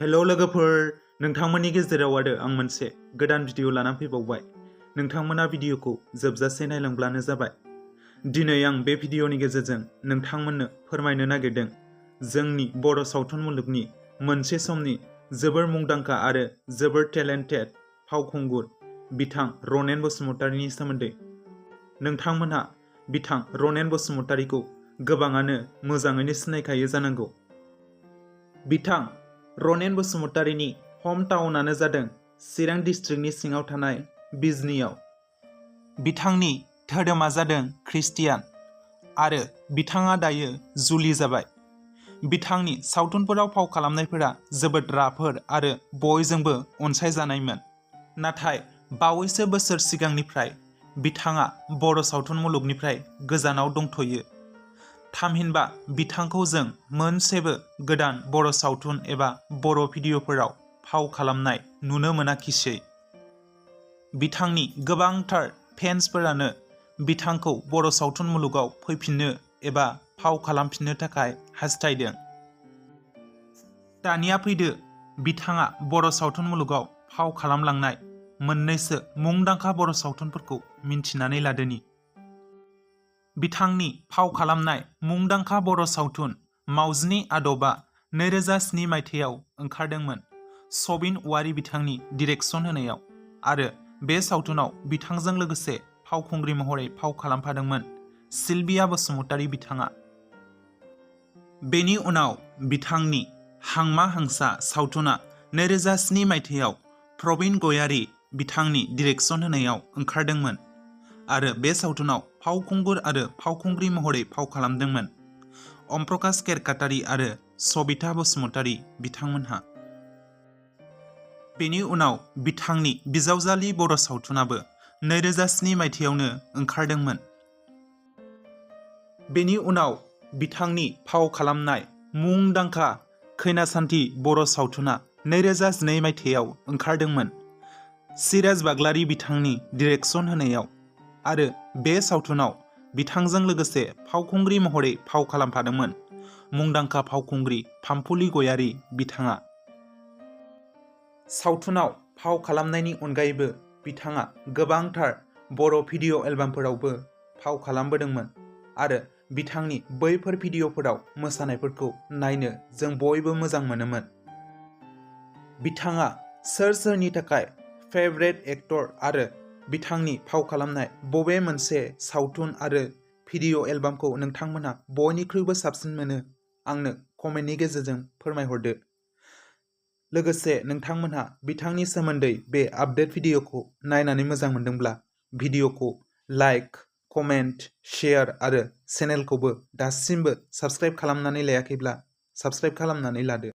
Hello लोगोफोर, नोंथांमोननि गेजेराव आरो आं मोनसे गोदान भिडिअ लाना फैबावबाय। नोंथांमोना भिडिअखौ जोबजासे नायलांब्लानो जाबाय। दिनै आं बे भिडिअनि गेजेरजों नोंथांमोननो फोरमायनो नागिरदों जोंनि बर' सावथुन मुलुगनि मोनसे समनि जोबोर मुंदांखा आरो जोबोर टेलेन्टेड फावखुंगुर बिथां रनेन बसुमतारीनि सोमोन्दै। नोंथांमोनहा बिथां रनेन बसुमतारीखौ गोबाङानो मोजाङैनो सिनायखायो जानांगौ। बिथां रनेन बसुमतारीनि हम टाउनआनो जादों चिरां डिस्ट्रिक्टनि सिङाव थानाय बिजनीआव। बिथांनि धोरोमा जादों ख्रिस्टियान आरो बिथाङा दायो जुलि जाबाय। बिथांनि सावथुनफोराव फाव खालामनायफोरा जोबोद राफोद आरो बयजोंबो अनसायजानायमोन। नाथाय बावैसो बोसोर सिगांनिफ्राय बिथाङा बर' सावथुन मुलुगनिफ्राय गोजानाव दंथ'यो। थामहिनबा बिथांखौ जों मोनसेबो गोदान बर' सावथुन एबा बर' भिडिअफोराव फाव खालामनाय नुनो मोनाखिसै। बिथांनि गोबांथार फेन्सफोरानो बिथांखौ बर' सावथुन मुलुगाव फैफिननो एबा फाव खालामफिननो थाखाय हास्थायदों। दानिया फैदो बिथाङा बर' सावथुन मुलुगाव फाव खालामलांनाय मोननैसो मुंदांखा बर' सावथुनफोरखौ मिन्थिनानै लादोनि। बिथांनि फाव खालामनाय मुंदांखा बर' सावथुन मावजिनि आदबा 2007 मायथाइयाव ओंखारदोंमोन सबिन औवारी बिथांनि डिरेक्सन होनायाव, आरो बे सावथुनाव बिथांजों लोगोसे फावखुंग्रि महरै फाव खालामफादोंमोन सिलभिया बसुमतारी बिथाङा। बेनि उनाव बिथांनि हांमा हांसा सावथुना 2007 मायथाइयाव प्रबिन गयारी बिथांनि डिरेक्सन होनायाव ओंखारदोंमोन, आरो बे सावथुनाव फावखुंगुर आरो फावखुंग्रि महरै फाव खालामदोंमोन अम प्रकाश केरकाटारी आरो सबिता बसुमतारी बिथांमोनहा। बेनि उनाव बिथांनि बिजावजालि बर' सावथुनाबो 2007 मायथाइयावनो ओंखारदोंमोन। बेनि उनाव बिथांनि फाव खालामनाय मुंदांखा खैना सान्थि बर' सावथुना 2012 मायथाइयाव ओंखारदोंमोन सिराज बाग्लारी बिथांनि डिरेक्सन होनायाव, आरो बे सावथुनाव बिथांजों लोगोसे फावखुंग्रि महरै फाव खालामफादोंमोन मुंदांखा फावखुंग्रि पाम्पुली गयारी बिथाङा। सावथुनाव फाव खालामनायनि अनगायैबो बिथाङा गोबांथार बर' भिडिअ एलबामफोरावबो फाव खालामबोदोंमोन, आरो बिथांनि बैफोर भिडिअफोराव मोसानायफोरखौ नायनो जों बयबो मोजां मोनोमोन। बिथाङा सोरनि थाखाय फेभरेट एक्टर आरो बिथांनि फाव खालामनाय बबे मोनसे सावथुन आरो भिडिअ एलबामखौ नोंथांमोनहा बयनिख्रुइबो साबसिन मोनो आंनो कमेन्टनि गेजेरजों फोरमायहरदो। लोगोसे नोंथांमोनहा बिथांनि सोमोन्दै बे आपडेट भिडिअखौ नायनानै मोजां मोनदोंब्ला भिडिअखौ लाइक, कमेन्ट, शेयार आरो चेनेलखौबो दासिमबो साबस्क्राइब खालामनानै लायाखैब्ला साबस्क्राइब खालामनानै लादो।